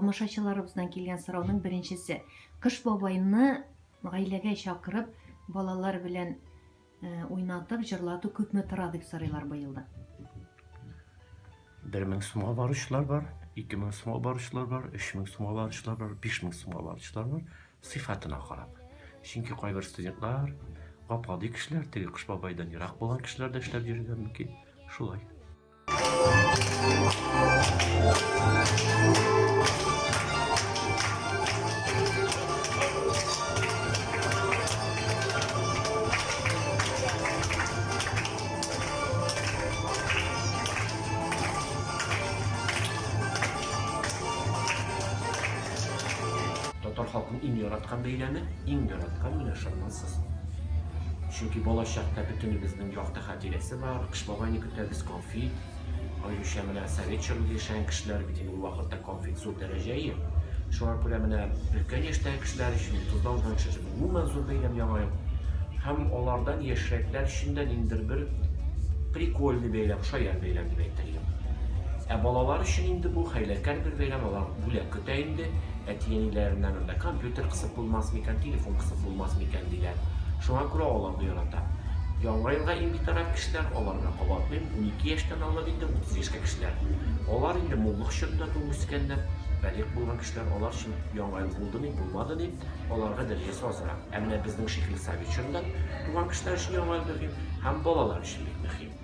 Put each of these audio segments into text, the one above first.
Тамашачыларыбыздан килгән сорауның беренчесе. Кыш бабайны гаиләгә чакырып, балалар белән э, уйнатып, җырлату күпме тора дип сорыйлар быел да. 1000 сумга баручылар бар, 2000 сумга баручылар бар, 3000 сумга баручылар бар, 5000 сумга баручылар бар, сыйфатына карап. Чөнки кайбер студентлар, гап-гади кешеләр, теге Кыш бабайдан ерак булган кешеләр дә эшләп йөрергә мөмкин. Шулай. Татар халкының иң яраткан бәйрәме, иң яраткан менә ышанмассыз. Чөнки балачакта бөтенебезнең якты хатирәсе бар, Кыш бабайны көтәбез, конфет. Аеруча менә совет чорында яшәгән кешеләр бит инде ул вакытта конфет зур дәрәҗә ие. Шуңа күрә менә өлкән яшьтәге кешеләр өчен, утызда узган кешеләр өчен гомумән зур бәйрәм Яңа ел. Һәм алардан яшьрәкләр өчен дә ниндидер бер прикольный бәйрәм, шаян бәйрәм дип әйтер идем. Ә балалар өчен инде бу хәйләкәр бер бәйрәм, алар бүләк көтә инде. Әти-әниләреннән анда компьютер кысып булмас микән, телефон кысып булмас микән диләр. Шуңа күрә алар да ярата. Яңа елга иң битараф кешеләр, аларны кабатлыйм, 12 яшьтән алып инде 30 яшькә кешеләр. Алар инде муллык чорында туып үскәннәр, балигъ булган кешеләр, алар өчен яңа ел булды ни, булмады ни, аларга дәрәҗәсе азрак. Ә менә безнең шикелле совет чорында туган кешеләр өчен яңа ел мөһим һәм балалар өчен бик мөһим.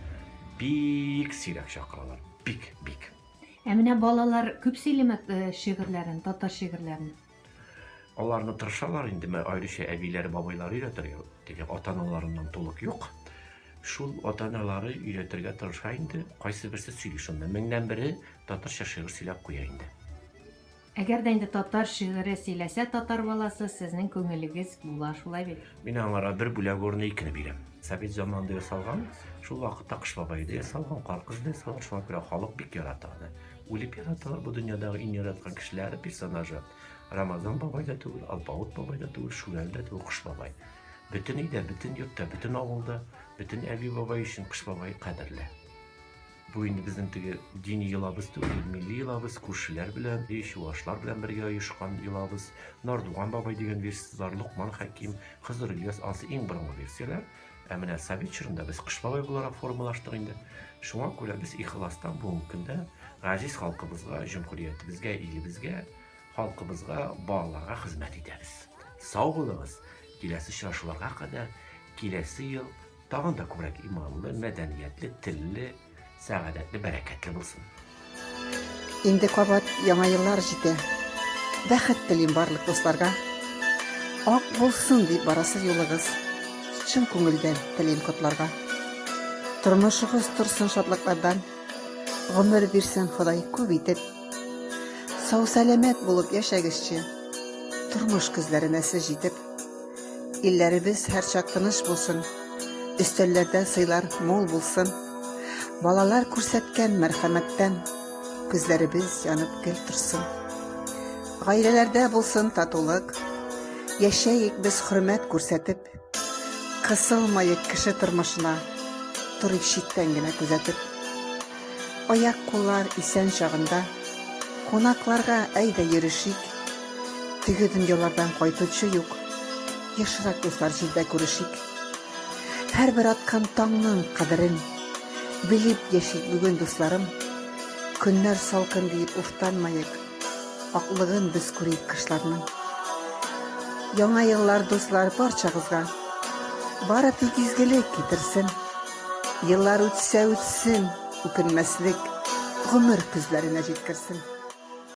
Бик сирәк чакыралар, бик, бик. Ә менә балалар күп сөйлиме э, шигырьләрен, татар шигырьләрен? Аларны тырышалар инде, менә аеруча әбиләре, бабайлары өйрәтергә, теге ата-аналарыннан тулык юк. Шул ата-аналары өйрәтергә тырыша инде, кайсы берсе сөйли шунда. Меңнән бере татарча шигырь сөйләп куя инде. Әгәр дә инде татар шигыре сөйләсә татар баласы, сезнең күңелегез була, шулай бит? Мин аңара бер бүләк урынына икене бирәм. Совет заманында ясалган, шул вакытта Кыш бабай да ясалган, Кар кызы да ясалган, шуңа күрә халык бик ярата аны. Үлеп яраталар, бу дөньядагы иң яраткан кешеләре, персонажы. Рамазан бабай да түгел, Алпавыт бабай да түгел, Шүрәле дә түгел, Кыш бабай. Бөтен өйдә, бөтен йортта, бөтен авылда, бөтен әби-бабай өчен Кыш бабай кадерле. Бу инде безнең теге дини йолабыз түгел, милли йолабыз, күршеләр белән, чувашлар белән бергә оешкан йолабыз. Нардуган бабай дигән версияләр, Локман Хәким, Хызыр Ильяс, ансы иң борынгы версияләр. Ә менә совет чорында без Кыш бабай буларак формалаштык инде. Шуңа күрә без ихластан бүгенге көндә газиз халкыбызга, җөмһүриятебезгә, илебезгә, халкыбызга, балаларга хезмәт итәбез. Сау булыгыз! Киләсе очрашуларга кадәр, киләсе ел Тагын да күбрәк иманлы, мәдәниятле, телле, сәгадәтле, бәрәкәтле булсын. Инде кабат яңа еллар җитә. Бәхет телим барлык дусларга. Ак булсын дип барасы юлыгыз. Чын күңелдән телим котларга. Тормышыгыз торсын шатлыклардан. Гомер бирсен Ходай күп итеп. Сау-сәламәт булып яшәгезче. Тормыш көзләренә сез җитеп. Илләребез һәрчак тыныч булсын, Өстәлләрдә сыйлар мул булсын. Балалар күрсәткән мәрхәмәттән Күзләребез янып гел торсын. Гаиләләрдә булсын татулык, Яшәек без хөрмәт күрсәтеп. Кысылмаек кеше тормышына, Торыйк читтән генә күзәтеп. Аяк-куллар исән чагында, Кунакларга әйдә йөрешик. Теге дөньялардан кайтучы юк, Ешрак дуслар җирдә күрешик. Һәрбер аткан таңның кадерен Белеп яшик бүген, дусларым. Көннәр салкын диеп уфтанмаек, Аклыгын без күрик кышларның. Яңа еллар, дуслар, барчагызга Бары тик изгелек китерсен. Еллар үтсә үтсен, үкенмәслек, Гомер көзләренә җиткерсен.